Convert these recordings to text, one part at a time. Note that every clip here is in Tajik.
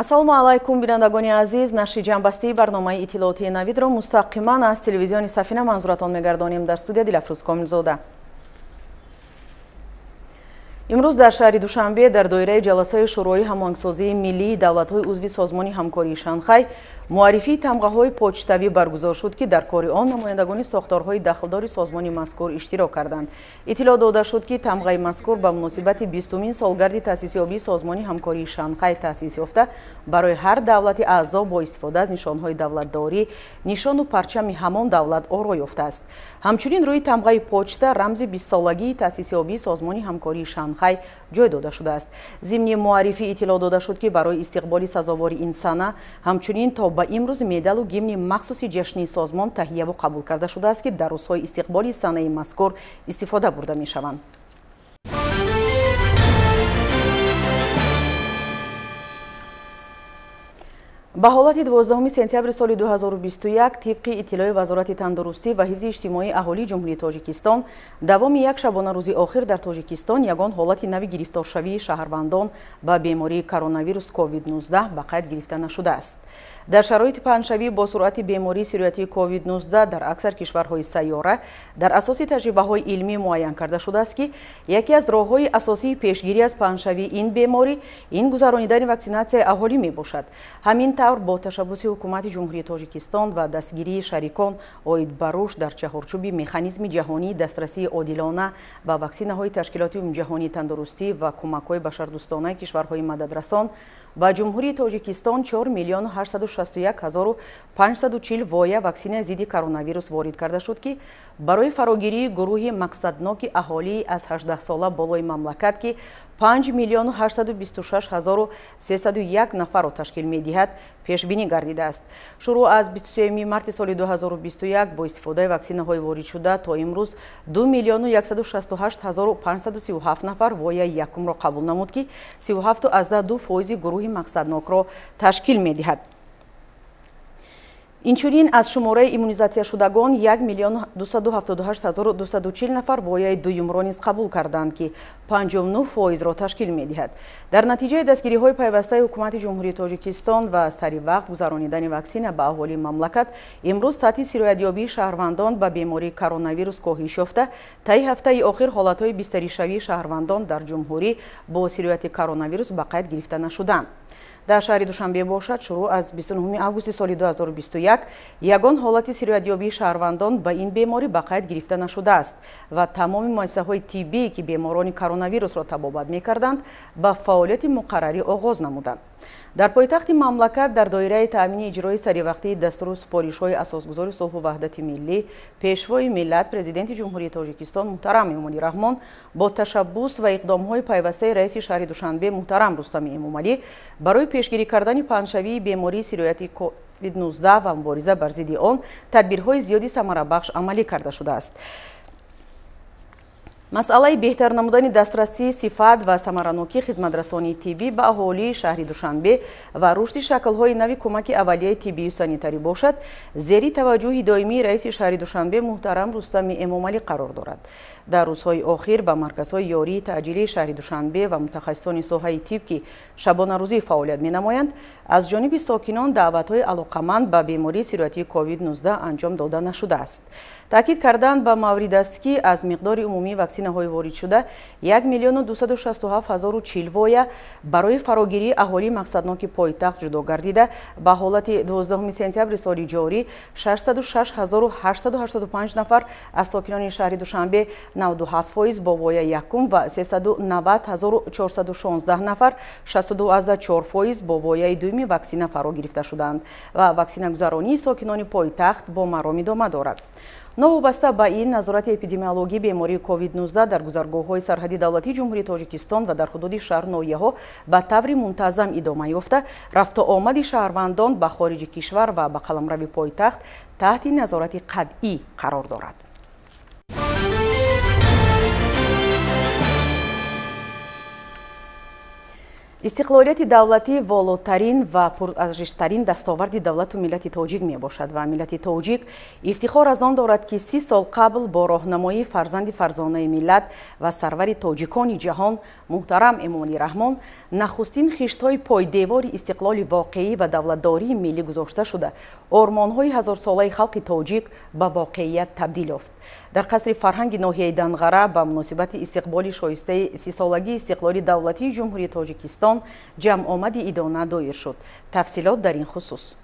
Ассалому алайкум, бинандагони азиз. Нашри ҷамъбастии барномаи иттилоотии Навидро мустақиман аз телевизиони Сафина манзуратон мегардонем. Дар студия Дилафрӯз Комилзода. Имрӯз дар шаҳри Душанбе дар доираи ҷаласаи Шӯрои ҳамоҳангсозии миллии давлатҳои узви Созмони ҳамкории Шанхай муаррифии тамғаҳои почтавӣ баргузор шуд, ки дар кори он намояндагони сохторҳои дахлдори созмони мазкур иштирок карданд. Иттилоъ дода шуд, ки тамғаи мазкур ба муносибати 20-умин солгарди таъсисёбии Созмони ҳамкории Шанхай таъсис ёфта, барои ҳар давлати аъзо бо истифода аз нишонҳои давлатдорӣ, нишону парчами ҳамон давлат оро ёфтааст. Ҳамчунин рӯи тамғаи почта рамзи 20-солагии таъсисёбии Созмони ҳамкории Шанхай ҷой дода шудааст. Зимни муаррифӣ иттилоъ дода шуд, ки барои истиқболи сазовори ин сана ҳамчунин то ба имрӯз медалу гимни махсуси ҷашни созмон таҳияву қабул карда шудааст, ки дар рӯзҳои истиқболи санаи мазкур истифода бурда мешаванд. Ба ҳолати 12 сентябри соли 2021 тибқи иттилои Вазорати тандурустӣ ва ҳифзи иҷтимоии аҳолии Ҷумҳурии Тоҷикистон, давоми як шабонарӯзи охир дар Тоҷикистон ягон ҳолати нави гирифторшавии шаҳрвандон ба бемории коронавирус COVID-19 ба қайд гирифта нашудааст. Дар шароити паҳншавӣ бо суръати бемории сироятии COVID-19 дар аксар кишварҳои сайёра дар асоси таҷрибаҳои илмӣ муайян карда шудааст, ки яке аз роҳҳои асосии пешгирӣ аз паҳншавии ин беморӣ ин гузаронидани ваксинатсияи аҳолӣ мебошад. Ҳамин тавр бо ташаббуси Ҳукумати Ҷумҳурии Тоҷикистон ва дастгирии шарикон оид ба рушд дар чаҳорчӯби механизми ҷаҳонии дастрасии одилона ба ваксинаҳои Ташкилоти Умумиҷаҳонии тандурустӣ ва кӯмакҳои башардӯстонаи кишварҳои мададрасан ба Ҷумҳурии Тоҷикистон 4 861 540 воя ваксинаи зидди коронавирус ворид карда шуд, ки барои фарогирии гурӯҳи мақсадноки аҳолии аз 18 сола болои мамлакат, ки 5 826 301 нафарро ташкил медиҳад, пешбинӣ гардидааст. Шурӯъ аз 23 марти соли 2021 бо истифодаи ваксинаҳои воридшуда то имрӯз 2 168 537 нафар вояи якумро қабул намуд, ки 37,2% гурӯҳи мақсаднокро ташкил медиҳад. Инчунин аз шумораи иммунизатсияшудагон 1 278 240 нафар вояи дуюмро низ қабул карданд, ки 59%-ро ташкил медиҳад. Дар натиҷаи дастгириҳои пайвастаи Ҳукумати Ҷумҳурии Тоҷикистон ва сари вақт гузаронидани ваксина ба аҳолии мамлакат, имрӯз сатҳи сироятёбии шаҳрвандон ба бемории коронавирус коҳиш ёфта, таи ҳафтаи охир ҳолатҳои бистаришавии шаҳрвандон дар ҷумҳурӣ бо сирояти коронавирус ба қайд гирифта нашуданд. Дар шаҳри Душанбе бошад, шурӯъ аз 29 августи соли 2021 ягон ҳолати сироятёбии шаҳрвандон ба ин беморӣ ба қайд гирифта нашудааст ва тамоми муассисаҳои тиббие, ки беморони коронавирусро табобат мекарданд, ба фаъолияти муқаррарӣ оғоз намуданд. Дар пойтахти мамлакат дар доираи таъмини иҷрои саривақтии дастуру супоришҳои Асосгузори сулҳу ваҳдати миллӣ, Пешвои миллат, Президенти Ҷумҳурии Тоҷикистон муҳтарам Эмомалӣ Раҳмон, бо ташаббус ва иқдомҳои пайвастаи раиси шаҳри Душанбе муҳтарам Рустами Эмомалӣ барои пешгирӣ кардани паҳншавии бемории сирояти COVID-19 ва мубориза бар зидди он тадбирҳои зиёди самарабахш амалӣ карда шудааст. Масъалаи беҳтар намудани дастрасӣ, сифат ва самаранокии хизматрасонии тиббӣ ба аҳолии шаҳри Душанбе ва рушди шаклҳои нави кӯмаки аввалияи тиббию санитарӣ бошад, зери таваҷҷӯҳи доимии раиси шаҳри Душанбе муҳтарам Рустами Эмомалӣ қарор дорад. Дар рӯзҳои охир ба марказҳои ёрии таъҷилии шаҳри Душанбе ва мутахассисони соҳаи тиб, ки шабонарӯзӣ фаъолият менамоянд, аз ҷониби сокинон даъватҳои алоқаманд ба бемории сироятии COVID-19 анҷом дода нашудааст. Таъкид кардан ба маврид аст, ки аз миқдори умумии ваксинаҳои воридшуда 1 267 040 воя барои фарогирии аҳолии мақсадноки пойтахт ҷудо гардида, ба ҳолати 12 сентябри соли ҷорӣ 606 885 нафар аз сокинони шаҳри Душанбе, 97%, бо вояи якум ва 390 416 нафар, 62,4%, бо вояи дуюми ваксина фаро гирифта шуданд ва ваксинагузаронии сокинони пойтахт бо маром идома дорад. Новобаста ба ин, назорати эпидемиологии бемории COVID-19 дар гузаргоҳҳои сарҳади давлатии Ҷумҳурии Тоҷикистон ва дар ҳудуди шаҳру ноҳияҳо ба таври мунтазам идома ёфта, рафту омади шаҳрвандон ба хориҷи кишвар ва ба қаламрави пойтахт таҳти назорати қатъӣ қарор дорад. Истиқлолияти давлатӣ волотарин ва пурарзиштарин дастоварди давлату миллати тоҷик мебошад ва миллати тоҷик ифтихор аз он дорад, ки 30 сол қабл бо роҳнамоии фарзанди фарзонаи миллат ва сарвари тоҷикони ҷаҳон муҳтарам Эмомалӣ Раҳмон нахустин хиштҳои пойдевори истиқлоли воқеӣ ва давлатдории миллӣ гузошта шуда, ормонҳои ҳазорсолаи халқи тоҷик ба воқеият табдил ёфт. Дар қасри фарҳанги ноҳияи Данғара ба муносибати истиқболи шоистаи 30-солагии истиқлоли давлатии Ҷумҳурии Тоҷикистон ҷамъомади идона доир шуд. Тафсилот дар ин хусус.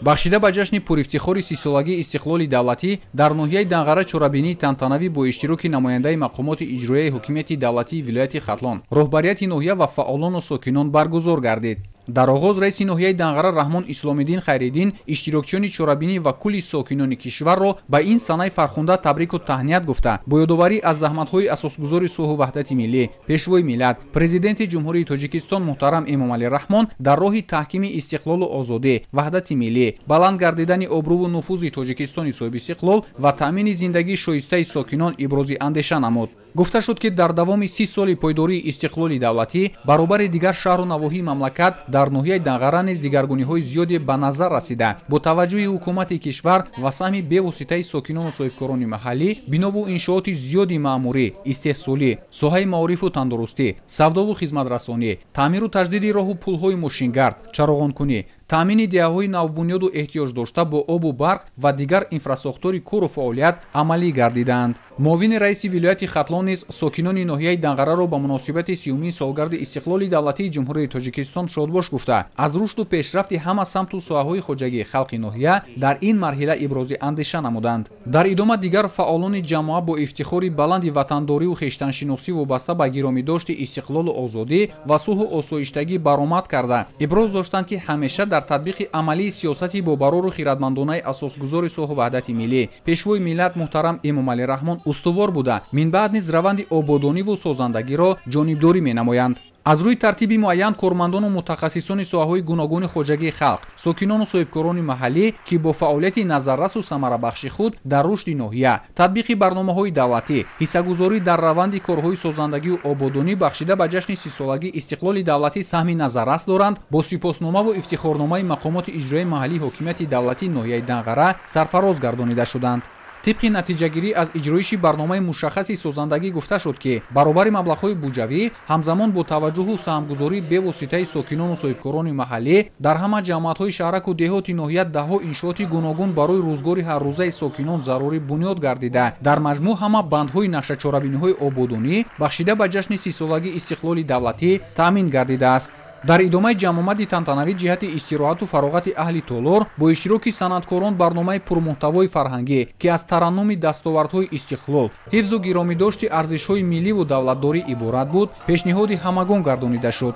Бахшида ба ҷашни пурифтихори 30-солагии истиқлоли давлатӣ дар ноҳияи Данғара чорабинии тантанавӣ бо иштироки намояндаи мақомоти иҷроияи ҳукумати давлатии вилояти Хатлон, роҳбарияти ноҳия ва фаъолону сокинон баргузор гардид. Дар оғоз раиси ноҳияи Данғара Раҳмон Исломиддин Хайриддин иштирокчиёни чорабинӣ ва кулли сокинони кишварро ба ин санаи фархунда табрику таҳният гуфта, бо ёдоварӣ аз заҳматҳои асосгузори сулҳу ваҳдати миллӣ, пешвои миллат, президенти Ҷумҳурии Тоҷикистон муҳтарам Эмомалӣ Раҳмон дар роҳи таҳкими истиқлолу озодӣ, ваҳдати миллӣ, баланд гардидани обрӯву нуфузи Тоҷикистони соҳибистиқлол ва таъмини зиндагии шоистаи сокинон ибрози андеша намуд. Гуфта шуд, ки дар давоми 30 соли пойдории истиқлоли давлатӣ баробари дигар шаҳру навоҳии мамлакат дар ноҳияи Данғара низ дигаргуниҳои зиёде ба назар расида, бо таваҷҷӯҳи ҳукумати кишвар ва саҳми бевоситаи сокинону соҳибкорони маҳаллӣ бинову иншооти зиёди маъмурӣ, истеҳсолӣ, соҳаи маорифу тандурустӣ, савдову хизматрасонӣ, таъмиру таҷдиди роҳу пулҳои мошингард, чароғонкунӣ, таъмини деҳаҳои навбунёду эҳтиёҷдошта бо обу барқ ва дигар инфрасохтори кору фаъолият амалӣ гардиданд. Муовини раиси вилояти Хатлон низ сокинони ноҳияи Данғараро ба муносибати 30-умин солгарди истиқлоли давлатии Ҷумҳурии Тоҷикистон шодбош гуфта, аз рушду пешрафти ҳама самту соҳаҳои хоҷагии халқи ноҳия дар ин марҳила ибрози андеша намуданд. Дар идома дигар фаъолони ҷамоа бо ифтихори баланди ватандорию хештаншиносӣ вобаста ба гиромидошти истиқлолу озодӣ ва сулҳу осоиштагӣ баромад карда, иброз доштанд, ки ҳамеша дар татбиқи амалии сиёсати бобарору хиратмандонаи асосгузори сулҳу ваҳдати миллӣ, пешвои миллат муҳтарам Эмомалӣ Раҳмон устувор буда, минбаъд низ раванди ободониву созандагиро ҷонибдорӣ менамоянд. Аз рӯи тартиби муайян кормандону мутахассисони соҳаҳои гуногуни хоҷагии халқ, сокинону соҳибкорони маҳаллӣ, ки бо фаъолияти назаррасу самарабахши худ дар рушди ноҳия, татбиқи барномаҳои давлатӣ, ҳиссагузорӣ дар раванди корҳои созандагию ободонӣ бахшида ба ҷашни 30-солагии истиқлоли давлатӣ саҳми назаррас доранд, бо сипосномаву ифтихорномаи мақомоти иҷроияи маҳаллии ҳокимияти давлатии ноҳияи Данғара сарфароз гардонида шуданд. Тибқи натиҷагирӣ аз иҷроиши барномаи мушаххаси созандагӣ гуфта шуд, ки баробари маблағҳои буҷавӣ ҳамзамон бо таваҷҷӯҳу саҳмгузории бевоситаи сокинону соҳибкорони маҳаллӣ дар ҳама ҷамоатҳои шаҳраку деҳоти ноҳия даҳҳо иншооти гуногун барои рӯзгори ҳаррӯзаи сокинон зарурӣ бунёд гардида, дар маҷмӯъ ҳама бандҳои нақшачорабиниҳои ободонӣ бахшида ба ҷашни 30-солагии истиқлоли давлатӣ таъмин гардидааст. Дар идомаи ҷамъомади тантанавӣ ҷиҳати истироҳату фароғати аҳли толор бо иштироки санъаткорон барномаи пурмуҳтавои фарҳангӣ, ки аз тараннуми дастовардҳои истиқлол, ҳифзу гиромидошти арзишҳои милливу давлатдорӣ иборат буд, пешниҳоди ҳамагон гардонида шуд.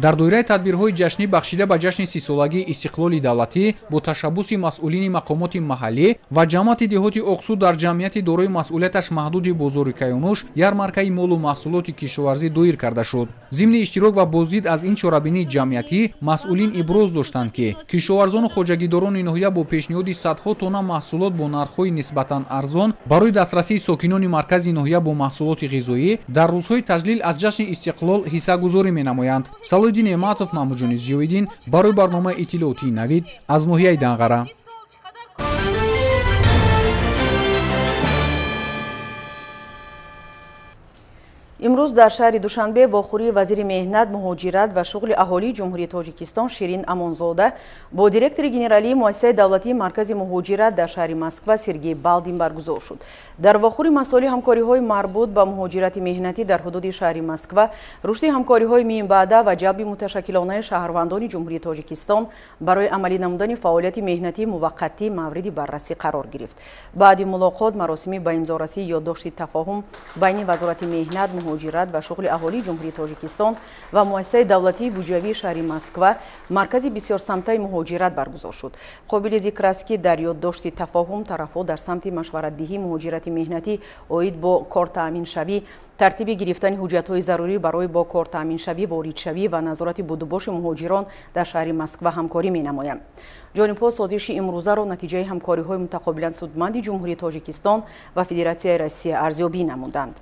Дар доираи тадбирҳои ҷашнӣ бахшида ба ҷашни 30-солагии истиқлоли давлатӣ бо ташаббуси масъулини мақомоти маҳаллӣ ва ҷамоати деҳоти Оқсу дар ҷамъияти дорои масъулияташ маҳдуди бозори Каюнуш ярмаркаи молу маҳсулоти кишоварзӣ доир карда шуд. Зимни иштирок ва боздид аз ин чорабинии ҷамъиятӣ масъулин иброз доштанд, ки кишоварзону хоҷагидорони ноҳия бо пешниҳоди садҳо тонна маҳсулот бо нархҳои нисбатан арзон барои дастрасии сокинони маркази ноҳия бо маҳсулоти ғизоӣ дар рӯзҳои таҷлил аз ҷашни истиқлол ҳиссагузорӣ менамоянд. Салоҳиддин Неъматов, Маҳмудҷони Зиёиддин барои барномаи иттилоотии Навид аз ноҳияи Данғара. Имрӯз дар шаҳри Душанбе вохӯрии вазири меҳнат, муҳоҷират ва шуғли аҳолии Ҷумҳурии Тоҷикистон Ширин Амонзода бо директори генералии муассисаи давлатии Маркази муҳоҷират дар шаҳри Москва Сергей Балдин баргузор шуд. Дар вохӯри масъули ҳамкориҳои марбут ба муҳоҷирати меҳнатӣ дар ҳудуди шаҳри Москва, рушди ҳамкориҳои миёнбаъда ва ҷалби муташаккилонаи шаҳрвандони Ҷумҳурии Тоҷикистон барои амалӣ намудани фаъолияти меҳнатии муваққатӣ мавриди баррасӣ қарор гирифт. Баъди мулоқот маросими ба имзорасии ёддошти тафоҳум байни Вазорати меҳнат, муҳоҷират ва шуғли аҳолии Ҷумҳурии Тоҷикистон ва муассисаи давлатии буҷавии шаҳри Москва Маркази бисёрсамтаи муҳоҷират баргузор шуд. Қобили зикр аст, ки дар ёддошти тафоҳум тарафҳо дар самти машваратдиҳӣ муҳоҷирати меҳнатӣ оид бо кортаъминшавӣ, тартиби гирифтани ҳуҷҷатҳои зарурӣ барои бо кортаъминшавӣ, воридшавӣ ва назорати будубоши муҳоҷирон дар шаҳри Москва ҳамкорӣ менамоянд. Ҷонибҳо созиши имрӯзаро натиҷаи ҳамкориҳои мутақобилан судманди Ҷумҳурии Тоҷикистон ва Федератсияи Россия арзёбӣ намуданд.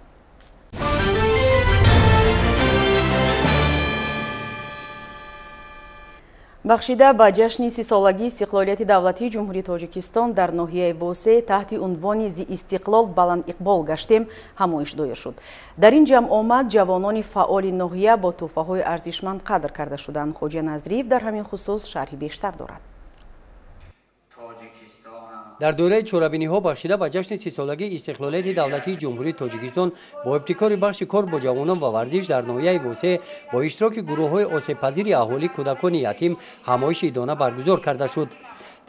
Бахшида ба ҷашни 30-солагии истиқлолияти давлатии Ҷумҳурии Тоҷикистон дар ноҳияи Восе таҳти унвони «Зи истиқлол баланд иқбол гаштем» ҳамоиш доир шуд. Дар ин ҷамъомад ҷавонони фаъоли ноҳия бо тӯҳфаҳои арзишманд қадр карда шуданд. Хоҷа Назриев дар ҳамин хусус шарҳи бештар дорад. Дар доираи чорабиниҳо бахшида ба ҷашни 30-солагии истиқлолияти давлатии Ҷумҳурии Тоҷикистон бо ибтикори бахши кор бо ҷавонон ва варзиш дар ноҳияи Восе бо иштироки гурӯҳҳои осебпазири аҳолӣ, кӯдакони ятим ҳамоиши идона баргузор карда шуд.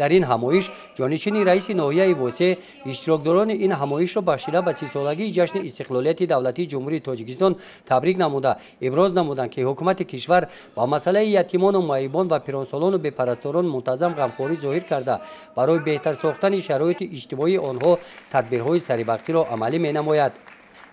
Дар ин ҳамоиш ҷонишини раиси ноҳияи Восе иштирокдорони ин ҳамоишро бахшида ба 30-солагии ҷашни истиқлолияти давлатии Ҷумҳурии Тоҷикистон табрик намуда, иброз намуданд, ки ҳукумати кишвар ба масъалаи ятимону маъюбон ва пиронсолону бепарасторон мунтазам ғамхорӣ зоҳир карда, барои беҳтар сохтани шароити иҷтимоии онҳо тадбирҳои саривақтиро амалӣ менамояд.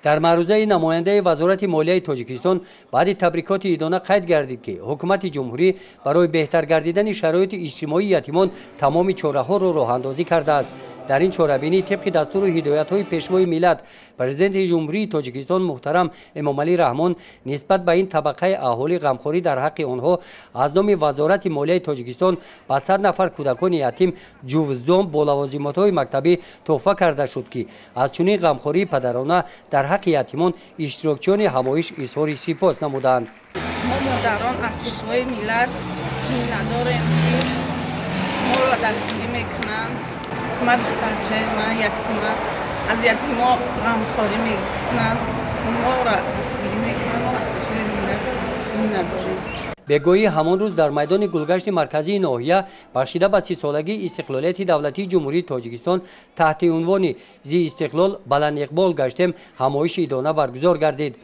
Дар маърузаи намояндаи Вазорати молияи Тоҷикистон баъди табрикоти идона қайд гардид, ки ҳукумати ҷумҳурӣ барои беҳтар гардидани шароити иҷтимоии ятимон тамоми чораҳоро роҳандозӣ кардааст. Дар ин чорабинӣ тибқи дастуру ҳидоятҳои Пешвои миллат, Президенти Ҷумҳурии Тоҷикистон муҳтарам Эмомалӣ Раҳмон нисбат ба ин табақаи аҳолӣ ғамхорӣ дар ҳаққи онҳо аз номи Вазорати молияи Тоҷикистон ба 100 нафар кӯдакони ятим ҷувздон бо лавозимотҳои мактабӣ тӯҳфа карда шуд, ки аз чунин ғамхории падарона дар ҳаққи ятимон иштирокчиёни ҳамоиш изҳори сипос намуданд. Мо модарон аз Пешвои миллат миннатдорем, ки моро дастгирӣ мекунанд. Ман духтарчаи ман ятима, аз ятимо ғамхорӣ мекунанд, моро дастгирӣ мекунанд, мо аз Пешвои миллат миннатдорем. Бегоҳӣ ҳамон рӯз дар майдони гулгашти марказии ноҳия бахшида ба 30-солагии истиқлолияти давлатии Ҷумҳурии Тоҷикистон таҳти унвони «Зи истиқлол баланд иқбол гаштем» ҳамоиши идона баргузор гардид.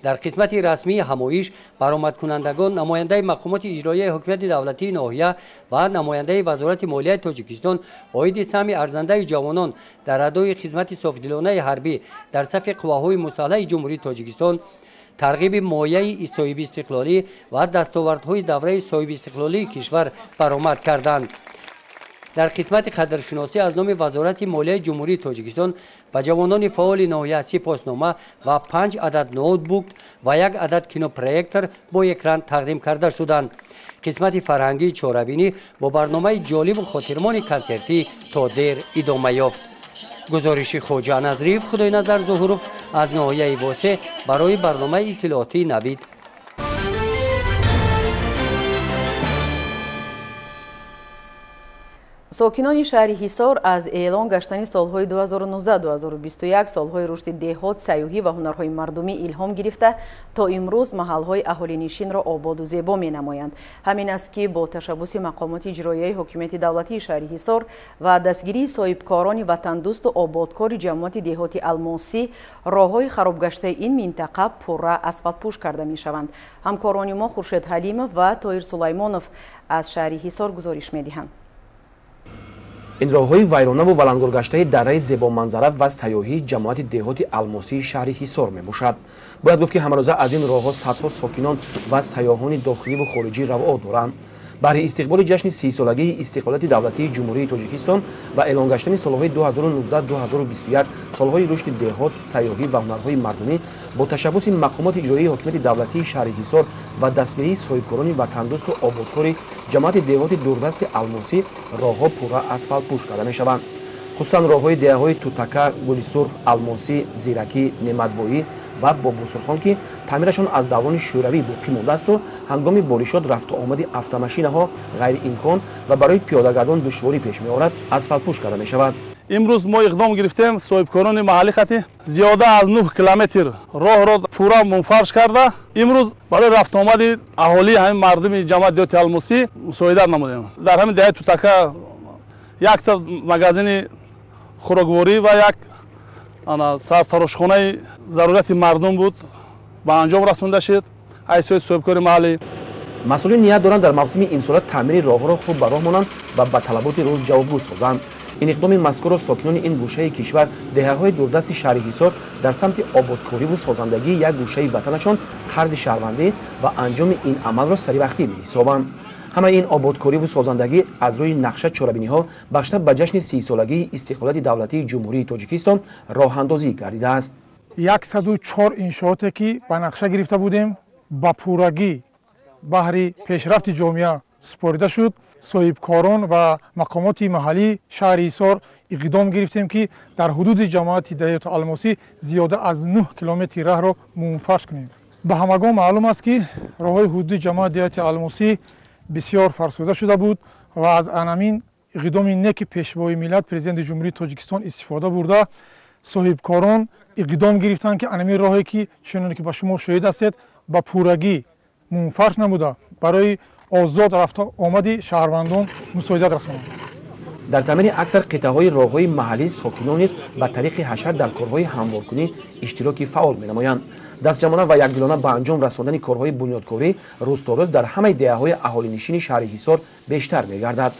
Дар қисмати расмии ҳамоиш баромадкунандагон намояндаи мақомоти иҷроияи ҳукумати давлатии ноҳия ва намояндаи Вазорати молияи Тоҷикистон оиди саҳми арзандаи ҷавонон дар адои хизмати софдилонаи ҳарбӣ дар сафи қувваҳои мусаллаҳи Ҷумҳурии Тоҷикистон, тарғиби мояи соҳибистиқлолӣ ва дастовардҳои давраи соҳибистиқлолии кишвар баромад карданд. Дар қисмати қадршиносӣ аз номи Вазорати молияи Ҷумҳурии Тоҷикистон ба ҷавонони фаъоли ноҳия сипоснома ва 5 адад ноутбук ва 1 адад кинопроектор бо экран тақдим карда шуданд. Қисмати фарҳангии чорабинӣ бо барномаи ҷолибу хотирмони консертӣ то дер идома ёфт. Гузориши Хоҷа Назриев, Худойназар Зуҳуров аз ноҳияи Восе барои барномаи иттилоотии Навид. Сокинони шаҳри Ҳисор аз эълон гаштани солҳои 2019-2021 солҳои рушди деҳот, сайёҳӣ ва ҳунарҳои мардумӣ илҳом гирифта, то имрӯз маҳалҳои аҳолинишинро ободу зебо менамоянд. Ҳамин аст, ки бо ташаббуси мақомоти иҷроияи ҳокимияти давлатии шаҳри Ҳисор ва дастгирии соҳибкорони ватандӯсту ободкори ҷамоати деҳоти Алмосӣ роҳҳои харобгаштаи ин минтақа пурра асфалтпӯш карда мешаванд. Ҳамкорони мо Хуршед Ҳалимов ва Тоҳир Сулаймонов аз шаҳри Ҳисор гузориш медиҳанд. Ин роҳҳои вайронаву валангоргаштаи дараи зебоманзара ва сайёҳии ҷамоати деҳоти Алмосии шаҳри Ҳисор мебошад. Бояд гуфт, ки ҳамарӯза аз ин роҳҳо садҳо сокинон ва сайёҳони дохиливу хориҷӣ равъо доранд. Баҳри истиқболи ҷашни 30-солагии истиқлолияти давлатии Ҷумҳурии Тоҷикистон ва эълон гаштани солҳои 2019-2021 солҳои рушди деҳот, сайёҳӣ ва ҳунарҳои мардумӣ бо ташаббуси мақомоти иҷроияи ҳокимияти давлатии шаҳри Ҳисор ва дастгирии соҳибкорони ватандӯсту ободкори ҷамоати деҳоти дурдасти Алмосӣ роҳҳо пурра асфалтпӯш карда мешаванд. Хусусан роҳҳои деҳаҳои Тутака, Гулисурх, Алмосӣ, Зиракӣ, Неъматбоӣ ва Бобосурхон, ки таъмирашон аз даврони шӯравӣ боқӣ мондаасту ҳангоми боришот рафту омади автомашинаҳо ғайриимкон ва барои пиёдагардон душворӣ пеш меорад, асфалтпӯш карда мешавад. Имрӯз мо иқдом гирифтем соҳибкорони маҳаллӣ хати зиёда аз 9 километр роҳро пурра мунфарш карда, имрӯз барои рафтуомади аҳолии ҳамин мардуми ҷамоати деҳоти Алмосӣ мусоидат намудем. Дар ҳамин деҳаи Тутака якта магазини хӯрокворӣ ва як сартарошхонаи зарурияти мардум буд, ба анҷом расонда шуд аз ҳисоби соҳибкори маҳаллӣ. Масъулин ният доранд дар мавсими имсола таъмири роҳҳоро хуб ба роҳ монанд ва ба талаботи рӯз ҷавобгӯ созанд. Ин иқдоми мазкурро сокинони ин гӯшаи кишвар, деҳаҳои дурдасти шаҳри Ҳисор дар самти ободкориву созандагии як гӯшаи ватанашон қарзи шаҳрвандӣ ва анҷоми ин амалро саривақтӣ меҳисобанд. Ҳамаи ин ободкориву созандагӣ аз рӯи нақша чорабиниҳо бахшида ба ҷашни 30-солагии истиқлолияти давлатии Ҷумҳурии Тоҷикистон роҳандозӣ гардидааст. 104 иншооте ки ба нақша гирифта будем, ба пуррагӣ баҳри пешрафти ҷомеа супорида шуд. Соҳибкорон ва мақомоти маҳаллии шаҳри Ҳисор иқдом гирифтем, ки дар ҳудуди ҷамоати деҳоти Алмосӣ зиёда аз 9 километри раҳро мумфарш кунем. Ба ҳамагон маълум аст, ки роҳҳои ҳудуди ҷамоати деҳоти Алмосӣ бисёр фарсуда шуда буд ва аз анамин иқдоми неки Пешвои миллат, Президенти Ҷумҳурии Тоҷикистон истифода бурда, соҳибкорон иқдом гирифтанд, ки анамин роҳе, ки чуноне ки ба шумо шоҳид ҳастед, ба пуррагӣ мумфарш намуда, барои озод рафта омади шаҳрвандон мусоидат расонанд. Дар таъмири аксар қитъаҳои роҳҳои маҳаллӣ сокинон низ ба тариқи ҳашар дар корҳои ҳамворкунӣ иштироки фаъол менамоянд. Дастҷамъона ва якдилона ба анҷом расондани корҳои бунёдкорӣ рӯз то рӯз дар ҳамаи деҳаҳои аҳолинишини шаҳри Ҳисор бештар мегардад.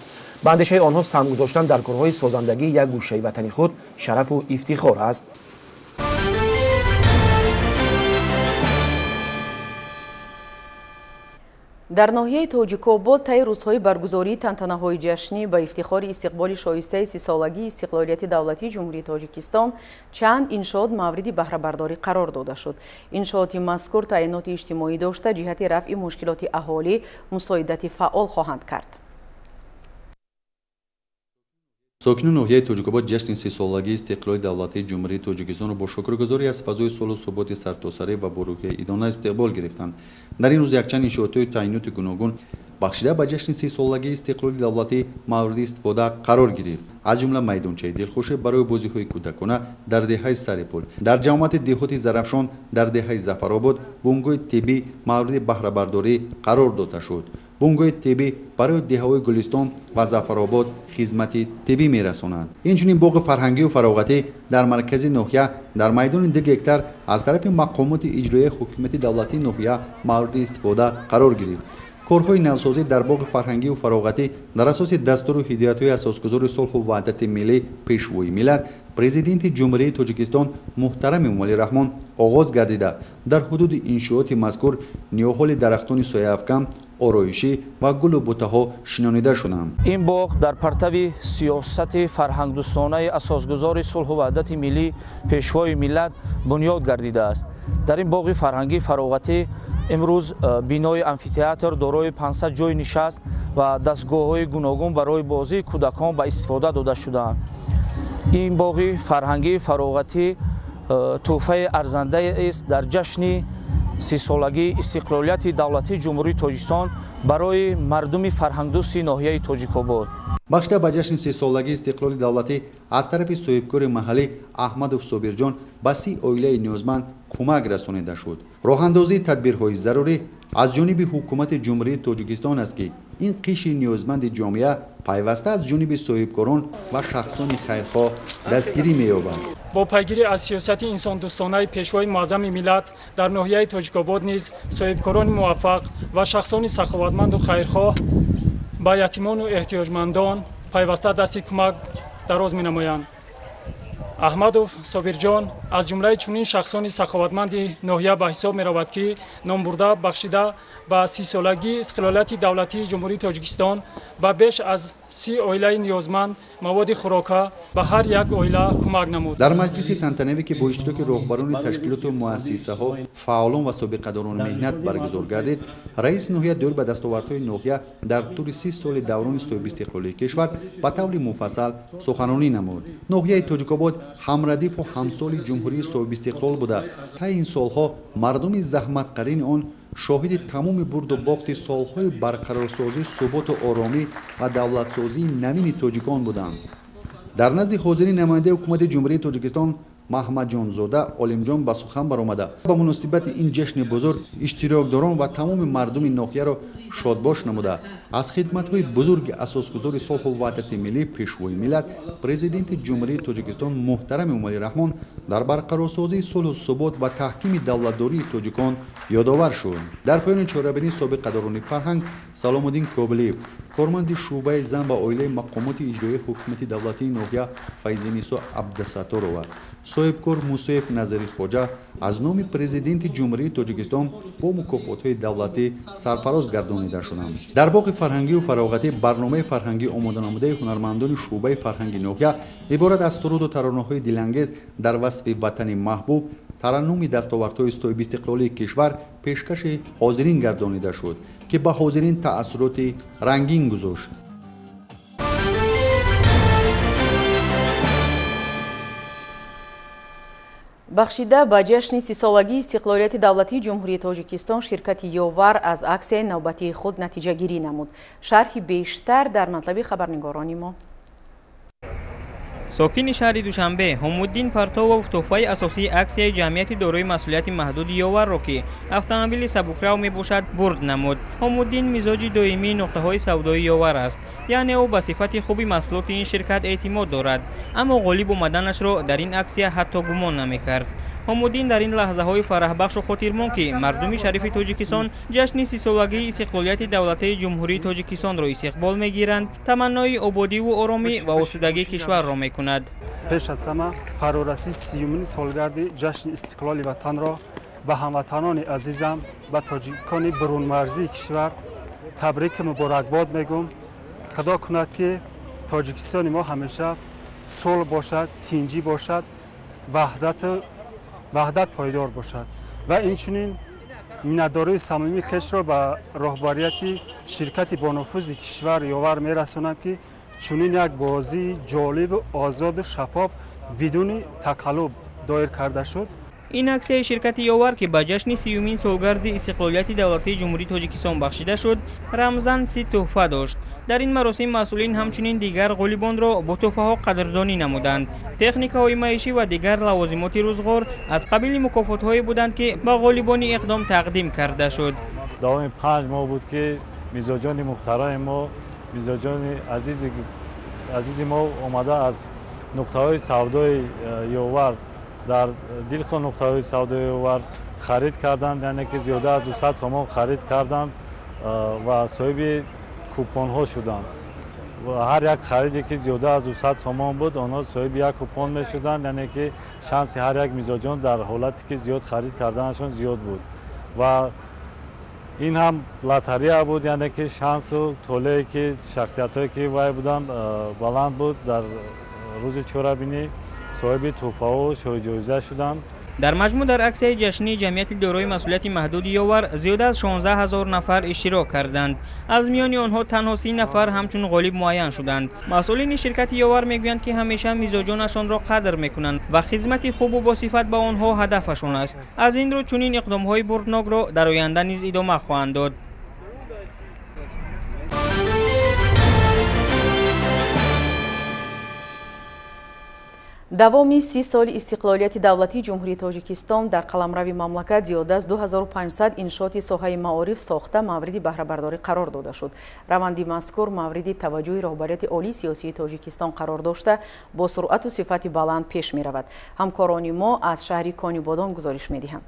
Ба андешаи онҳо, саҳм гузоштан дар корҳои созандагии як гӯшаи ватани худ шарафу ифтихор аст. Дар ноҳияи Тоҷикобод таи рӯзҳои баргузории тантанаҳои ҷашнӣ ба ифтихори истиқболи шоистаи сисолагии истиқлолияти давлатии Ҷумҳурии Тоҷикистон чанд иншоот мавриди баҳрабардорӣ қарор дода шуд. Иншооти мазкур таъиноти иҷтимоӣ дошта, ҷиҳати рафъи мушкилоти аҳолӣ мусоидати фаъол хоҳанд кард. Сокинони ноҳияи Тоҷикобод ҷашни сисолагии истиқлоли давлатии Ҷумҳурии Тоҷикистонро бо шукргузорӣ аз фазои сулҳу суботи сартосарӣ ва бо рӯҳияи идона истиқбол гирифтанд. Дар ин рӯз якчанд иншоотҳои таъиноти гуногун бахшида ба ҷашни сисолагии истиқлоли давлатӣ мавриди истифода қарор гирифт. Аз ҷумла майдончаи дилхушӣ барои бозиҳои кӯдакона дар деҳаи Сарипул, дар ҷамоати деҳоти Зарафшон, дар деҳаи Зафаробод бунгоҳи тиббӣ мавриди баҳрабардорӣ қарор дода шуд. Бунгоҳи тиббӣ барои деҳаҳои Гулистон ва Зафаробод хизмати тиббӣ мерасонад. Инчунин боғи фарҳангию фароғатӣ дар маркази ноҳия дар майдони 2 гектар аз тарафи мақомоти иҷроияи ҳукумати давлатии ноҳия мавриди истифода қарор гирифт. Корҳои навсозӣ дар боғи фарҳангию фароғатӣ дар асоси дастуру ҳидоятҳои асосгузори сулҳу ваҳдати миллӣ, Пешвои миллат, Президенти Ҷумҳурии Тоҷикистон муҳтарам Эмомалӣ Раҳмон оғоз гардида, дар ҳудуди иншооти мазкур ниҳоли дарахтони сояафкан, ороишӣ ва гулу бутаҳо шинонида шуданд. Ин боғ дар партави сиёсати фарҳангдӯстонаи асосгузори сулҳу ваҳдати миллӣ, Пешвои миллат бунёд гардидааст. Дар ин боғи фарҳангии фароғатӣ имрӯз бинои амфитеатр дорои 500 ҷойи нишаст ва дастгоҳҳои гуногун барои бозии кӯдакон ба истифода дода шудаанд. Ин боғи фарҳангии фароғатӣ тӯҳфаи арзандаест дар ҷашни сисолагии истиқлолияти давлатии Ҷумҳурии Тоҷикистон барои мардуми фарҳангдӯсти ноҳияи Тоҷикобод. Бахшида ба ҷашни сисолагии истиқлоли давлатӣ аз тарафи соҳибкори маҳаллӣ Аҳмадов Собирҷон ба 30 оилаи ниёзманд кӯмак расонида шуд. Роҳандозии тадбирҳои зарурӣ аз ҷониби ҳукумати Ҷумҳурии Тоҷикистон аст, ки ин қишри ниёзманди ҷомеа пайваста аз ҷониби соҳибкорон ва шахсони хайрхоҳ дастгирӣ меёбад. Бо пайгирӣ аз сиёсати инсондӯстонаи Пешвои муаззами миллат дар ноҳияи Тоҷикобод низ соҳибкорони муваффақ ва шахсони саховатманду хайрхоҳ ба ятимону эҳтиёҷмандон пайваста дасти кӯмак дароз менамоянд. Аҳмадов Собирҷон аз ҷумлаи чунин шахсони саховатманди ноҳия ба ҳисоб меравад, ки номбурда бахшида ба сисолагии истиқлолияти давлатии Ҷумҳурии Тоҷикистон ба беш аз 30 оилаи ниёзманд маводи хӯрока ба ҳар як оила кӯмак намуд. Дар маҷлиси тантанавӣ, ки бо иштироки роҳбарони ташкилоту муассисаҳо, фаъолон ва собиқадорони меҳнат баргузор гардид, раиси ноҳия доир ба дастовардҳои ноҳия дар тӯли 30 соли даврони соҳибистиқлолии кишвар ба таври муфассал суханронӣ намуд. Ноҳияи Тоҷикобод ҳамрадифу ҳамсоли ҷумҳурии соҳибистиқлол буда, таи ин солҳо мардуми заҳматқарини он шоҳиди тамоми бурду бохти солҳои барқарорсозии суботу оромӣ ва давлатсозии навини тоҷикон буданд. Дар назди ҳозирин намояндаи ҳукумати Ҷумҳурии Тоҷикистон Маҳмадҷонзода Олимҷон ба сухан баромада, ба муносибати ин ҷашни бузург иштирокдорон ва тамоми мардуми ноҳияро шодбош намуда, аз хидматҳои бузурги асосгузори сулҳу ваҳдати миллӣ, Пешвои миллат, Президенти Ҷумҳурии Тоҷикистон муҳтарам Эмомалӣ Раҳмон дар барқарорсозии сулҳу субот ва таҳкими давлатдории тоҷикон ёдовар шуд. Дар поёни чорабинӣ собиқадорони фарҳанг Саломуддин Коблиев, корманди шӯъбаи зан ва оилаи мақомоти иҷроияи ҳукумати давлатии ноҳия Файзинисо Абдусатторова, соҳибкор Мусоев Назари Хоҷа аз номи Президенти Ҷумҳурии Тоҷикистон бо мукофотҳои давлатӣ сарфароз гардонида шуданд. Дар боғи фарҳангию фароғатӣ барномаи фарҳангӣ омоданамудаи ҳунармандони шӯъбаи фарҳанги ноҳия иборат аз суруду таронаҳои дилангез дар васфи ватани маҳбуб, тараннуми дастовардҳои соҳибистиқлолии кишвар пешкаши ҳозирин гардонида шуд, ки ба ҳозирин таассуроти рангин гузошт. Бахшида ба ҷашни сисолагии истиқлолияти давлатии Ҷумҳурии Тоҷикистон ширкати Ёвар аз аксияи навбатии худ натиҷагирӣ намуд. Шарҳи бештар дар матлаби хабарнигорони мо. Сокини шаҳри Душанбе Ҳумуддин Партовов тӯҳфаи асосии аксияи ҷамъияти дорои масъулияти маҳдуди Ёварро, ки автомобили сабукрав мебошад, бурд намуд. Ҳумуддин мизоҷи доимии нуқтаҳои савдои Ёвар аст, яъне ӯ ба сифати хуби маҳсулоти ин ширкат эътимод дорад, аммо ғолиб омаданашро дар ин аксия ҳатто гумон намекард. Ҳумуддин дар ин лаҳзаҳои фараҳбахшу хотирмон, ки мардуми шарифи Тоҷикистон ҷашни сисолагии истиқлолияти давлатии Ҷумҳурии Тоҷикистонро истиқбол мегиранд, таманнои ободиву оромӣ ва осудагии кишварро мекунад. Пеш аз ҳама фарорасии сиюмин солгарди ҷашни истиқлоли ватанро ба ҳамватанони азизам, ба тоҷикони бурунмарзии кишвар табрику муборакбод мегӯм. Худо кунад, ки Тоҷикистони мо ҳамеша сулҳ бошад, тинҷӣ бошад, ваҳдат пойдор бошад ва инчунин миннатдории самимии хешро ба роҳбарияти ширкати бонуфузи кишвар Ёвар мерасонам, ки чунин як бозии ҷолибу озоду шаффоф бидуни тақаллуб доир карда шуд. Ин аксияи ширкати Ёвар, ки ба ҷашни сиюмин солгарди истиқлолияти давлатии Ҷумҳурии Тоҷикистон бахшида шуд, рамзан 30 тӯҳфа дошт. Дар ин маросим масъулин ҳамчунин дигар ғолибонро бо тӯҳфаҳо қадрдонӣ намуданд. Техникаҳои маишӣ ва дигар лавозимоти рӯзғор аз қабили мукофотҳое буданд, ки ба ғолибони иқдом тақдим карда шуд. Давоми 5 моҳ буд, ки мизоҷони муҳтарами мо, мизоҷони азизи мо омада аз нуқтаҳои савдои Ёвар дар дилхоҳ нуқтаҳои савдои Ёвар харид карданд, яъне ки зиёда аз 200 сомон харид карданд ва соҳиби купонҳо шуданд. Ҳар як хариде ки зиёда аз 200 сомон буд, онҳо соҳиби як купон мешуданд, яъне ки шанси ҳар як мизоҷон дар ҳолате ки зиёд харид карданашон зиёд буд. Ва ин ҳам лотария буд, яъне ки шансу толее ки шахсиятҳое ки вай буданд баланд буд. Дар рӯзи чорабинӣ соҳиби тӯҳфаҳо шоҳиҷоиза шуданд. Дар маҷмӯъ дар аксияи ҷашнии ҷамъияти дорои масъулияти маҳдуди Ёвар зиёда аз 16 ҳазор нафар иштирок карданд. Аз миёни онҳо танҳо 30 нафар ҳамчун ғолиб муайян шуданд. Масъулини ширкати Ёвар мегӯянд, ки ҳамеша мизоҷонашонро қадр мекунанд ва хизмати хубу босифат ба онҳо ҳадафашон аст. Аз ин рӯ чунин иқдомҳои бурднокро дар оянда низ идома хоҳанд дод. Давоми 30 соли истиқлолияти давлатии Ҷумҳурии Тоҷикистон дар қаламрави мамлакат зиёда аз 2500 иншооти соҳаи маориф сохта мавриди баҳрабардорӣ қарор дода шуд. Раванди мазкур мавриди таваҷҷӯҳи роҳбарияти олии сиёсии Тоҷикистон қарор дошта, бо суръату сифати баланд пеш меравад. Ҳамкорони мо аз шаҳри Конибодом гузориш медиҳанд.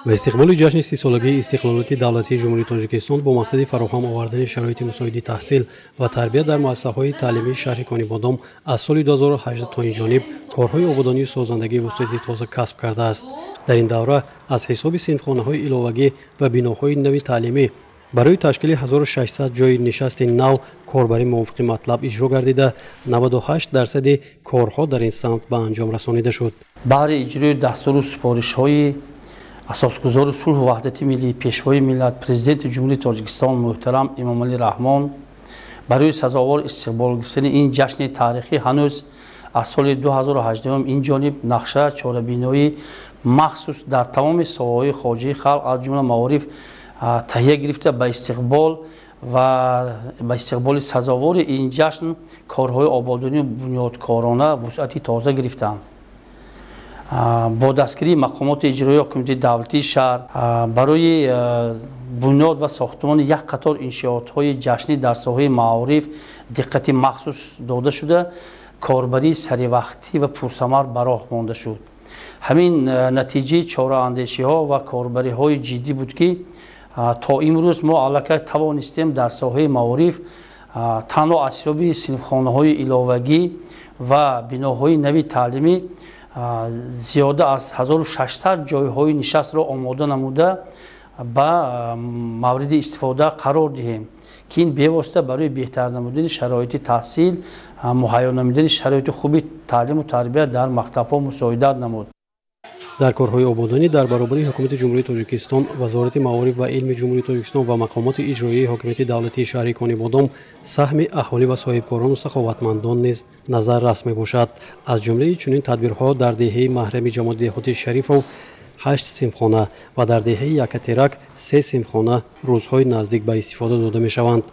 Ба истиқболи ҷашни сисолагии истиқлолияти давлатии Ҷумҳурии Тоҷикистон бо мақсади фароҳам овардани шароити мусоиди таҳсил ва тарбия дар муассисаҳои таълимии шаҳри Конибодом аз соли 2018 то ин ҷониб корҳои ободонию созандагии вусъати тоза касб кардааст. Дар ин давра аз ҳисоби синфхонаҳои иловагӣ ва биноҳои нави таълимӣ барои ташкили 1600 ҷойи нишасти нав корбарӣ мувофиқи матлаб иҷро гардида, 98% корҳо дар ин самт ба анҷом расонида шуд. Баҳри иҷрои дастуру супоришҳои асосгузори сулҳу ваҳдати миллӣ, пешвои миллат, президенти Ҷумҳурии Тоҷикистон муҳтарам Эмомалӣ Раҳмон барои сазовор истиқбол гирифтани ин ҷашни таърихӣ ҳанӯз аз соли 2018 ин ҷониб нақша чорабиноии махсус дар тамоми соҳаҳои хоҷагии халқ аз ҷумла маориф таҳия гирифта ба истиқбол ва ба истиқболи сазовори ин ҷашн корҳои ободонию бунёдкорона вусъати тоза гирифтанд. Бо дастгирии мақомоти иҷроии ҳокимияти давлатии шаҳр барои бунёд ва сохтмони як қатор иншоотҳои ҷашнӣ дар соҳаи маориф диққати махсус дода шуда, корбарии саривақтӣ ва пурсамар ба роҳ монда шуд. Ҳамин натиҷаи чораандешиҳо ва корбариҳои ҷиддӣ буд, ки то имрӯз мо аллакай тавонистем дар соҳаи маориф танҳо аз ҳисоби синфхонаҳои иловагӣ ва биноҳои нави таълимӣ зиёда аз 1600 ҷойҳои нишастро омода намуда ба мавриди истифода қарор диҳем, ки ин бевосита барои беҳтар намудани шароити таҳсил, муҳайё намудани шароити хуби таълиму тарбия дар мактабҳо мусоидат намуд. Дар корҳои ободонӣ дар баробари ҳукумати Ҷумҳурии Тоҷикистон, Вазорати маориф ва илми Ҷумҳурии Тоҷикистон ва мақомоти иҷроияи ҳокимияти давлатии шаҳри Конибодом саҳми аҳолӣ ва соҳибкорону саховатмандон низ назаррас мебошад. Аз ҷумлаи чунин тадбирҳо дар деҳаи маҳрами ҷамоати деҳоти Шарифов 8 синфхона ва дар деҳаи Якатерак 3 синфхона рӯзҳои наздик ба истифода дода мешаванд.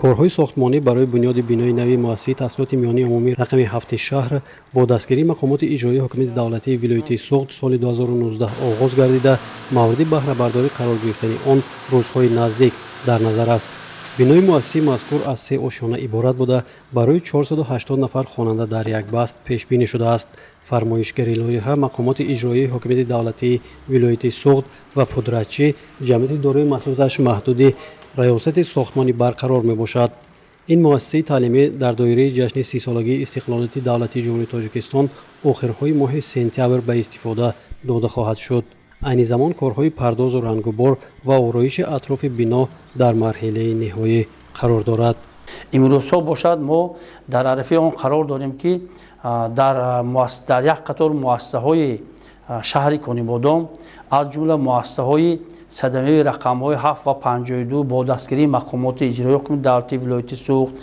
Корҳои сохтмонӣ барои бунёди бинои нави муассисаи таҳсилоти миёнаи умумӣ рақами 7 шаҳр бо дастгирии мақомоти иҷроии ҳокимияти давлатии вилояти Суғд соли 2019 оғоз гардида, мавриди баҳрабардорӣ қарор гирифтани он рӯзҳои наздик дар назар аст. Бинои муассисаи мазкур аз 3 ошёна иборат буда, барои 480 нафар хонанда дар як баст пешбинӣ шудааст. Фармоишгари лоиҳа мақомоти иҷроии ҳокимияти давлатии вилояти Суғд ва пудратчӣ ҷамъияти дорои масъулияташ маҳдуди раёсати сохтмонӣ барқарор мебошад. Ин муассисаи таълимӣ дар доираи ҷашни 30-солагии истиқлолияти давлатии Ҷумҳурии Тоҷикистон охирҳои моҳи сентябр ба истифода дода хоҳад шуд. Айни замон корҳои пардозу рангубор ва ороиши атрофи бино дар марҳилаи ниҳоӣ қарор дорад. Имрӯзҳо бошад, мо дар арафаи он қарор дорем, ки дар як қатор муассисаҳои шаҳри Конибодом, аз ҷумла муассисаҳои садамаи рақамҳои 7 ва 52 бо дастгирии мақомоти иҷроии ҳукумати давлатии вилояти Суғд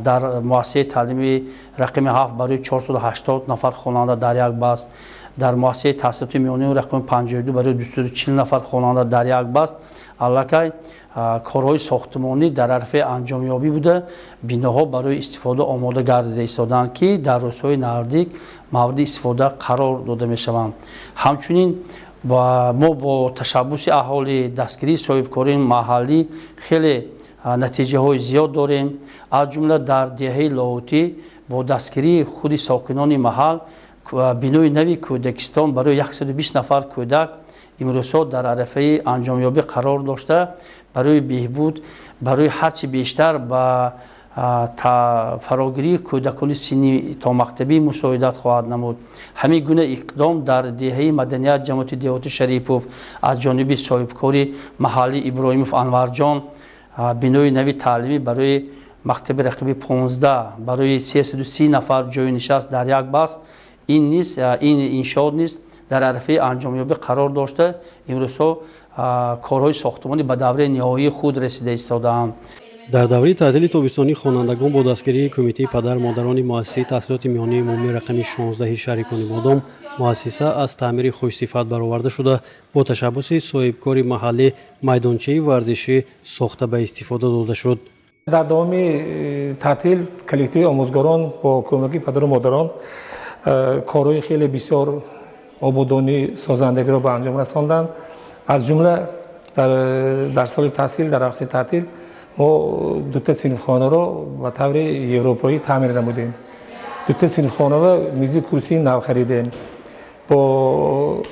дар муассисаи таълимии рақами 7 барои 480 нафар хонанда дар як баст, дар муассисаи таҳсилоти миёнаи рақами 52 барои 240 нафар хонанда дар як баст аллакай корҳои сохтмонӣ дар арафаи анҷомёбӣ буда, биноҳо барои истифода омода гардида истодаанд, ки дар рӯзҳои наздик мавриди истифода қарор дода мешаванд. Ҳамчунин мо бо ташаббуси аҳолӣ, дастгирии соҳибкории маҳаллӣ хеле натиҷаҳои зиёд дорем. Аз ҷумла дар деҳаи Лоҳутӣ бо дастгирии худи сокинони маҳал бинои нави кӯдакистон барои 120 нафар кӯдак имрӯзҳо дар арафаи анҷомёбӣ қарор дошта, барои беҳбуд, барои ҳарчи бештар ба фарогирии кӯдакони синни томактабӣ мусоидат хоҳад намуд. Ҳамин гуна иқдом дар деҳаи маданият ҷамоати деҳоти Шарипов аз ҷониби соҳибкори маҳаллӣ Иброҳимов Анварҷон бинои нави таълимӣ барои мактаби рақами 15 барои 330 нафар ҷойи нишаст дар як баст, ин иншоот низ дар арафаи анҷомёбӣ қарор дошта, имрӯзҳо корҳои сохтмонӣ ба давраи ниҳоии худ расида истодаанд. Дар давраи таътили тобистонӣ хонандагон бо дастгирии кумитаи падар-модарони муассисаи таҳсилоти миёнаи умумӣ рақами 16 шаҳри Конибодом муассиса аз таъмири хушсифат бароварда шуда, бо ташаббуси соҳибкори маҳаллӣ майдончаи варзишӣ сохта ба истифода дода шуд. Дар давоми таътил коллективи омӯзгорон бо кӯмаки падару модарон корҳои хеле бисёр ободонӣ созандагиро ба анҷом расонданд. Аз ҷумла дар соли таҳсил, дар вақти таътил мо дута синфхонаро ба таври европоӣ таъмир намудем. Дута синфхонава мизи курсии нав харидем. Бо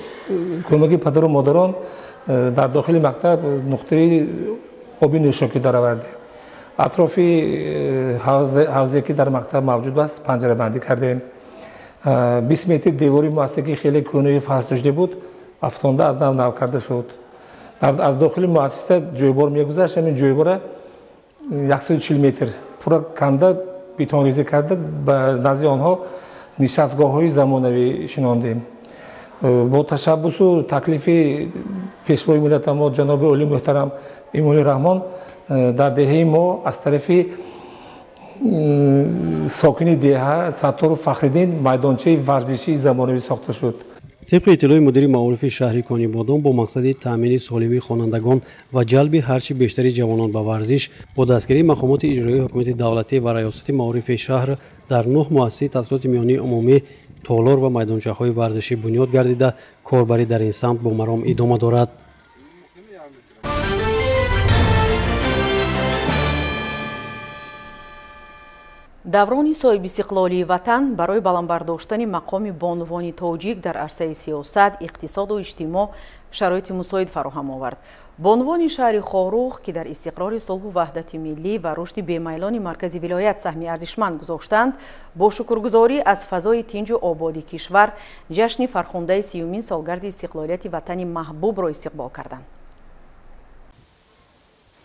кӯмаки падару модарон дар дохили мактаб нуқтаи оби нӯшокӣ даровардем. Атрофи ҳавзе ки дар мактаб мавҷуд аст панҷарабандӣ кардем. 20 метр девори муассиса ки хеле кӯҳнаи фарсудашуда буд, афтонда аз нав нав карда шуд. Аз дохили муассиса ҷойбор мегузашт, ҳамин ҷойбора 140 метр пурра канда бетонрезӣ карда, ба назди онҳо нишастгоҳҳои замонавӣ шинондем. Бо ташаббусу таклифи пешвои миллата мо ҷаноби олии муҳтарам Эмомалӣ Раҳмон дар деҳаи мо аз тарафи сокини деҳа Саттору Фахриддин майдончаи варзишии замонавӣ сохта шуд. Тибқи иттилои мудири маорифи шаҳри Конибодом бо мақсади таъмини солимии хонандагон ва ҷалби ҳарчи бештари ҷавонон ба варзиш бо дастгирии мақомоти иҷроии ҳукумати давлатӣ ва раёсати маорифи шаҳр дар 9 муассисаи таҳсилоти миёнаи умумӣ толор ва майдончаҳои варзишӣ бунёд гардида, корбарӣ дар ин самт бо маром идома дорад. Даврони соҳибистиқлолии ватан барои баландбардоштани мақоми бонувони тоҷик дар арсаи сиёсат, иқтисоду иҷтимоъ шароити мусоид фароҳам овард. Бонувони шаҳри Хоруғ, ки дар истиқрори сулҳу ваҳдати миллӣ ва рушди бемайлони маркази вилоят саҳми арзишманд гузоштанд, бо шукргузорӣ аз фазои тинҷу ободи кишвар ҷашни фархундаи 30-умин солгарди истиқлолияти ватани маҳбубро истиқбол карданд.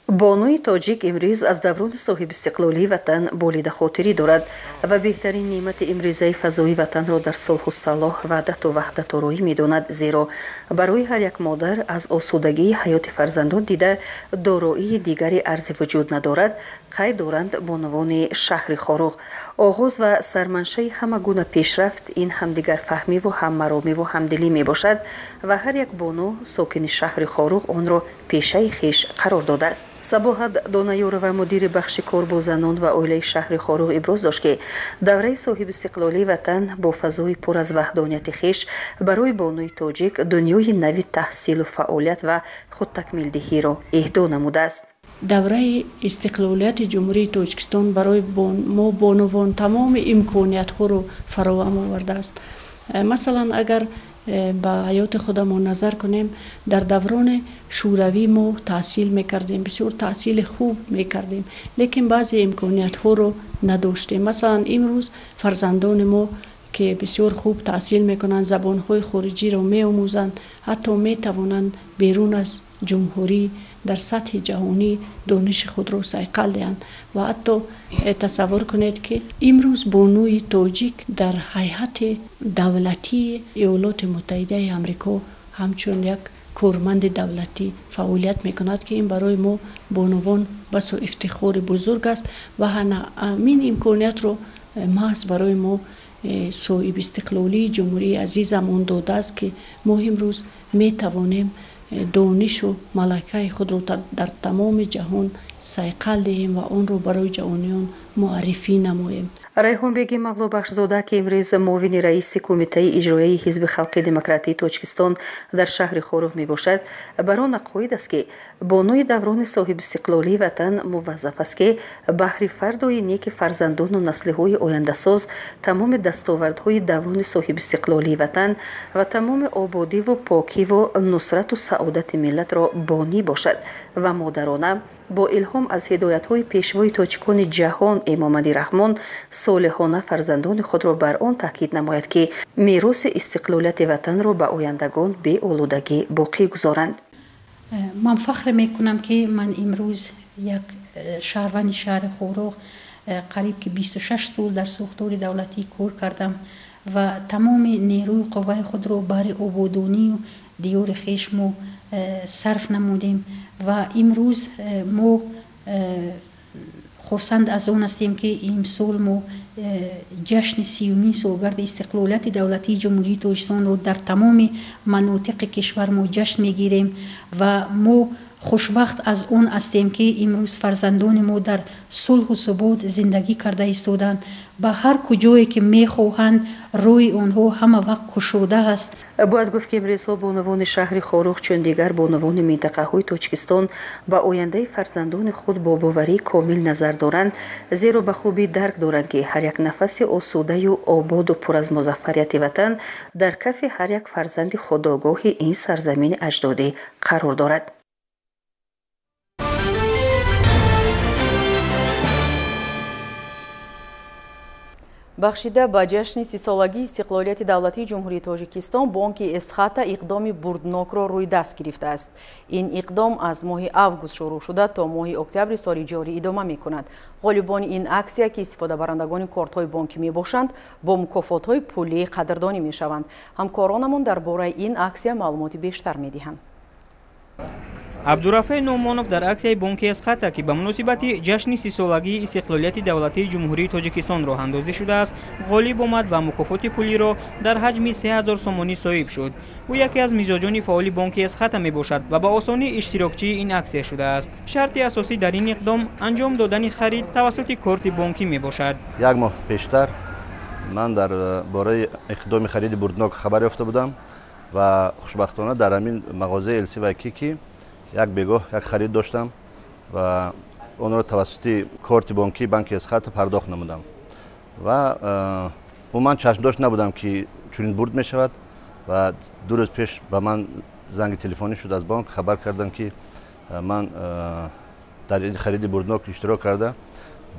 Бонуи тоҷик имрӯз аз даврони соҳибистиқлолии ватан болида хотирӣ дорад ва беҳтарин неъмати имрӯзаи фазои ватанро дар сулҳу салоҳ, ваҳдату ваҳдатороӣ медонад, зеро барои ҳар як модар аз осудагии ҳаёти фарзандон дида дороии дигаре арзи вуҷуд надорад, қайд доранд бонувони шаҳри Хоруғ. Оғоз ва сарманшаи ҳама гуна пешрафт ин ҳамдигарфаҳмиву ҳаммаромиву ҳамдилӣ мебошад ва ҳар як бону сокини шаҳри Хоруғ онро пешаи хеш қарор додааст. Сабоҳат Донаёрова, мудири бахши кор бо занон ва оилаи шаҳри Хоруғ, иброз дошт, ки давраи соҳибистиқлолии ватан бо фазои пур аз ваҳдонияти хеш барои бонуи тоҷик дунёи нави таҳсилу фаъолият ва худтакмилдиҳиро эҳдо намудааст. Давраи истиқлолияти Ҷумҳурии Тоҷикистон барои мо бонувон тамоми имкониятҳоро фароҳам овардааст. Масалан, агар ба ҳаёти худамон назар кунем, дар даврони шӯравӣ мо таҳсил мекардем, бисёр таҳсили хуб мекардем, лекин баъзе имкониятҳоро надоштем. Масалан, имрӯз фарзандони мо ки бисёр хуб таҳсил мекунанд, забонҳои хориҷиро меомӯзанд, ҳатто метавонанд берун аз ҷумҳурӣ дар сатҳи ҷаҳонӣ дониши худро сайқал диҳанд. Ва ҳатто тасаввур кунед, ки имрӯз бонуи тоҷик дар ҳайати давлатии Иёлоти Муттаҳидаи Амрико ҳамчун як корманди давлатӣ фаъолият мекунад, ки ин барои мо бонувон басо ифтихори бузург аст ва ҳамин имкониятро маҳз барои мо соҳибистиқлолии ҷумҳурии азизамон додааст, ки мо имрӯз метавонем донишу малакаи худро дар тамоми ҷаҳон сайқал диҳем ва онро барои ҷаҳониён муаррифӣ намоем. Райҳонбеги Мавлобахшзода, ки имрӯз муовини раиси Кумитаи иҷроияи Ҳизби халқи демократии Тоҷикистон дар шаҳри Хоруғ мебошад, бар он ақоид аст, ки бонуи даврони соҳибистиқлолии ватан муваззаф аст, ки баҳри фардои неки фарзандону наслиҳои ояндасоз тамоми дастовардҳои даврони соҳибистиқлолии ватан ва тамоми ободиву покиву нусрату саодати миллатро бонӣ бошад ва модарона бо илҳом аз ҳидоятҳои пешвои тоҷикони ҷаҳон Эмомалӣ Раҳмон солиҳона фарзандони худро бар он таъкид намояд, ки мероси истиқлолияти ватанро ба ояндагон беолудагӣ боқӣ гузоранд. Ман фахр мекунам, ки ман имрӯз як шаҳрванди шаҳри Хоруғ, қариб ки 26 сол дар сохтори давлатӣ кор кардам ва тамоми нерӯи қувваи худро барои ободонию диёри хеш мо сарф намудем ва имрӯз мо хурсанд аз он ҳастем, ки имсол мо ҷашни 30-умин солгарди истиқлолияти давлатии Ҷумҳурии Тоҷикистонро дар тамоми манотиқи кишвар мо ҷашн мегирем ва мо хушбахт аз он ҳастем, ки имрӯз фарзандони мо дар сулҳу субот зиндагӣ карда истоданд. Ба ҳар куҷое ки мехоҳанд, рӯи онҳо ҳама вақт кушода аст. Бояд гуфт, ки имрӯзҳо бонувони шаҳри Хоруғ чун дигар бонувони минтақаҳои Тоҷикистон ба ояндаи фарзандони худ бо боварии комил назар доранд, зеро ба хубӣ дарк доранд, ки ҳар як нафаси осудаю ободу пур аз музаффарияти ватан дар кафи ҳар як фарзанди худогоҳи ин сарзамини аҷдодӣ қарор дорад. Бахшида ба ҷашни 30-солагии истиқлолияти давлатии Ҷумҳурии Тоҷикистон бонки Эсхата иқдоми бурднокро рӯи даст гирифтааст. Ин иқдом аз моҳи август шурӯъ шуда то моҳи октябри соли ҷорӣ идома мекунад. Ғолибони ин аксия, ки истифодабарандагони кортҳои бонкӣ мебошанд, бо мукофотҳои пулӣ қадрдонӣ мешаванд. Ҳамкоронамон дар бораи ин аксия маълумоти бештар медиҳанд. Абдурафеъ Нӯъмонов дар аксияи бонки Эсхата, ки ба муносибати ҷашни 30-солагии истиқлолияти давлатии Ҷумҳурии Тоҷикистон роҳандозӣ шудааст, ғолиб омад ва мукофоти пулиро дар ҳаҷми 3000 сомонӣ соҳиб шуд. Ӯ яке аз мизоҷони фаъоли бонки Эсхата мебошад ва ба осонӣ иштирокчии ин аксия шудааст. Шарти асосӣ дар ин иқдом анҷом додани харид тавассути корти бонкӣ мебошад. Як моҳ пештар ман дар бораи иқдоми хариди бурднок хабар ёфта будам ва хушбахтона дар ҳамин мағозаи LC Waikiki як бегоҳ як харид доштам ва онро тавассути корти бонкии банки Эсхата пардохт намудам ва умуман чашмдошт набудам, ки чунин бурд мешавад ва 2 рӯз пеш ба ман занги телефонӣ шуд аз бонк, хабар кардам, ки ман дар ин хариди бурднок иштирок карда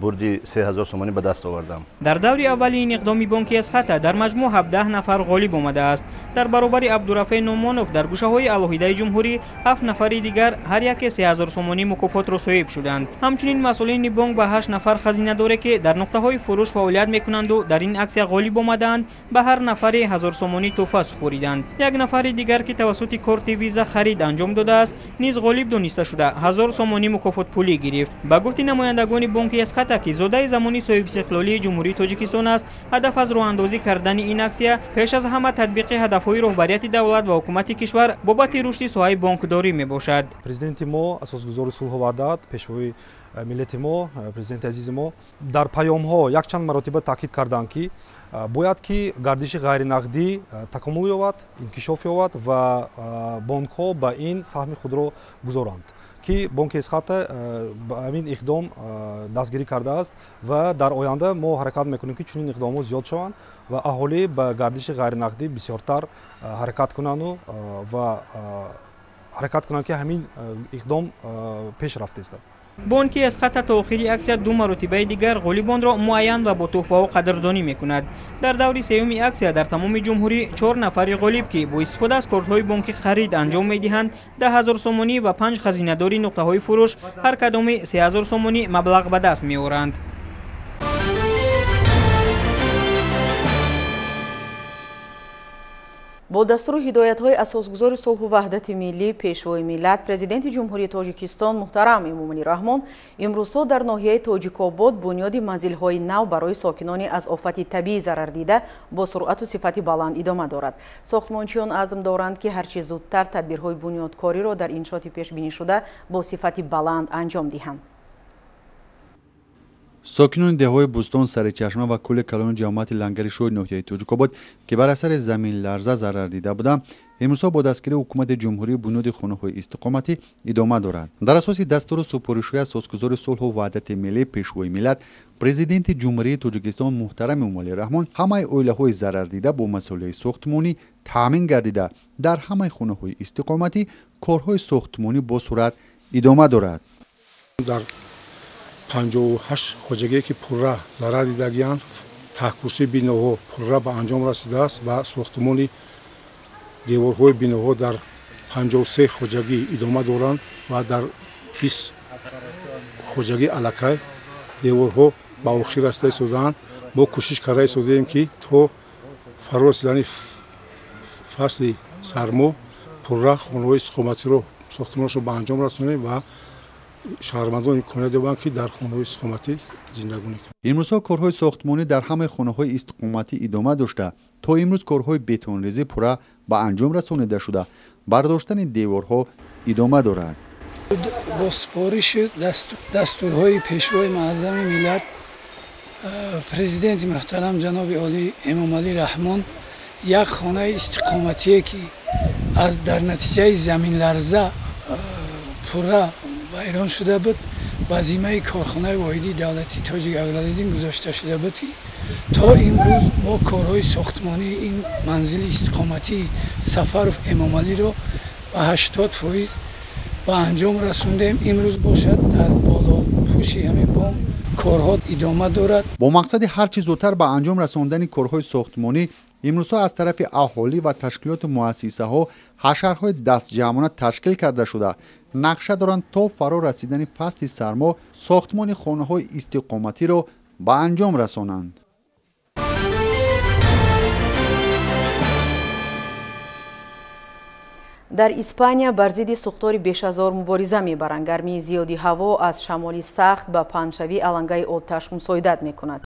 Бурди 3000 сомонӣ ба даст овардам. Дар даври аввали ин иқдоми бонки Эсхата дар маҷмӯъ 17 нафар ғолиб омадааст. Дар баробари Абдурафеъ Нумонов дар гӯшаҳои алоҳидаи ҷумҳурӣ 7 нафари дигар ҳар яке 3000 сомонӣ мукофотро соҳиб шуданд. Ҳамчунин масъулини бонк ба 8 нафар хазинадоре, ки дар нуқтаҳои фурӯш фаъолият мекунанду дар ин аксия ғолиб омадаанд, ба ҳар нафаре 1000 сомонӣ тӯҳфа супориданд. Як нафари дигар, ки тавассути корти виза харид анҷом додааст, низ ғолиб дониста шуда 1000 сомонӣ мукофотпулӣ гирифт. Ба гуфти намояндагони бонки Эсхата, ки зодаи замони соҳибистиқлолии Ҷумҳурии Тоҷикистон аст, ҳадаф аз роҳандозӣ кардани ин аксия пеш аз ҳама татбиқи ҳадафҳои роҳбарияти давлат ва ҳукумати кишвар бобати рушди соҳаи бонкдорӣ мебошад. Президенти мо, асосгузори сулҳу ваҳдат, пешвои миллати мо, президенти азизи мо дар паёмҳо якчанд маротиба таъкид карданд, ки бояд ки гардиши ғайринақдӣ такомул ёбад, инкишоф ёбад ва бонкҳо ба ин саҳми худро гузоранд, ки бонки Эсхата ба ҳамин иқдом дастгирӣ кардааст ва дар оянда мо ҳаракат мекунем, ки чунин иқдомҳо зиёд шаванд ва аҳолӣ ба гардиши ғайринақдӣ бисёртар ҳаракат кунанду ва ҳаракат кунанд, ки ҳамин иқдом пеш рафтааст. Бонки Эсхата то охири аксия ду маротибаи дигар ғолибонро муайян ва бо тӯҳфаҳо қадрдонӣ мекунад. Дар даври сеюми аксия дар тамоми ҷумҳурӣ 4 нафари ғолиб, ки бо истифода аз кортҳои бонкӣ харид анҷом медиҳанд, 10 000 сомонӣ ва 5 хазинадори нуқтаҳои фурӯш ҳар кадоми 3000 сомонӣ маблағ ба даст меоранд. Бо дастуру ҳидоятҳои асосгузори сулҳу ваҳдати миллӣ, пешвои миллат, президенти Ҷумҳурии Тоҷикистон муҳтарам Эмомалӣ Раҳмон имрӯзҳо дар ноҳияи Тоҷикобод бунёди манзилҳои нав барои сокинони аз офати табиӣ зарардида бо суръату сифати баланд идома дорад. Сохтмончиён азм доранд, ки ҳарчи зудтар тадбирҳои бунёдкориро дар иншооти пешбинишуда бо сифати баланд анҷом диҳанд. Сокинони деҳҳои Бӯстон, Саричашма ва кӯли калони ҷамоати Лангари Шоҳи ноҳияи Тоҷикобод, ки бар асари заминларза зарар дида буданд, имрӯзҳо бо дастгирии ҳукумати ҷумҳурӣ бунёди хонаҳои истиқоматӣ идома дорад. Дар асоси дастуру супоришҳои асосгузори сулҳу ваҳдати миллӣ, пешвои миллат, президенти Ҷумҳурии Тоҷикистон муҳтарам Эмомалӣ Раҳмон ҳамаи оилаҳои зарардида бо масолеҳи сохтмонӣ таъмин гардида, дар ҳамаи хонаҳои истиқоматӣ корҳои сохтмонӣ бо суръат идома дорад. Дар 58 хоҷагие, ки пурра зарар дидагианд, таҳкурсии биноҳо пурра ба анҷом расидааст ва сохтмони деворҳои биноҳо дар 53 хоҷагӣ идома доранд ва дар 20 хоҷагӣ аллакай деворҳо ба охир расида истодаанд. Мо кӯшиш карда истодаем, ки то фаро расидани фасли сармо пурра хонаҳои истиқоматиро сохтмонашро ба анҷом расонем ва шаҳрвандон имконият ёбанд, ки дар хонаҳои истиқоматӣ зиндагонӣ кунанд. Имрӯзҳо корҳои сохтмонӣ дар ҳамаи хонаҳои истиқоматӣ идома дошта, то имрӯз корҳои бетонрезӣ пурра ба анҷом расонида шуда, бардоштани деворҳо идома дорад. Бо супориши дастурҳои пешвои муаззами миллат, президенти муҳтарам ҷаноби олӣ Эмомалӣ Раҳмон, як хонаи истиқоматие, ки аз дар натиҷаи заминларза пурра вайрон шуда буд, ба зиммаи корхонаи воҳидии давлатии Тоҷик Агролизинг гузошта шуда буд, ки то имрӯз мо корҳои сохтмонии ин манзили истиқоматии Сафаров Эмомалиро ба 80% ба анҷом расондем. Имрӯз бошад, дар болопӯши ҳамин бом корҳо идома дорад. Бо мақсади ҳарчи зудтар ба анҷом расондани корҳои сохтмонӣ имрӯзҳо аз тарафи аҳолӣ ва ташкилоту муассисаҳо ҳашарҳои дастҷамъона ташкил карда шуда, нақша доранд то фаро расидани фасли сармо сохтмони хонаҳои истиқоматиро ба анҷом расонанд. Дар Испания бар зидди сӯхтори бешазор мубориза мебаранд. Гармии зиёди ҳаво аз шамоли сахт ба паҳншавии алангаи оташ мусоидат мекунад.